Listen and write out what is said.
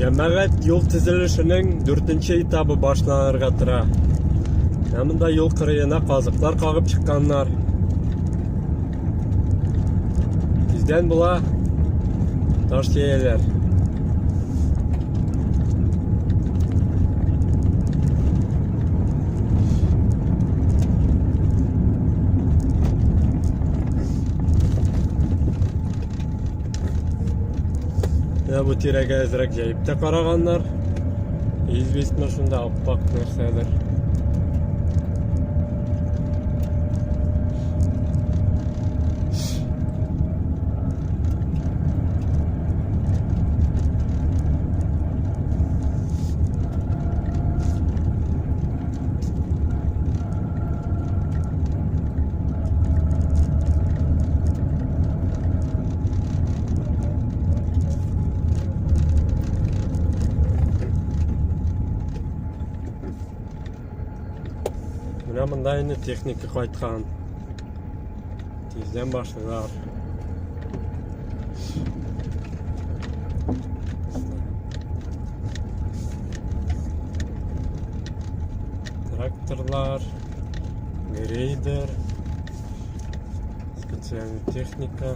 Җәмәгать юл төзелешенең дүртенче этабы башланырга тора. Менә монда юл кырыена казыклар кагып чыкканнар. Тиздән була таш җәяләр. Менә бу тирәгә әзрәк җәеп тә караганнар. Известно шунда аппак нәрсәдер. Менә монда инде техника кайткан. Тиздән башлыйлар. Тракторлар, грейдер, специальная техника.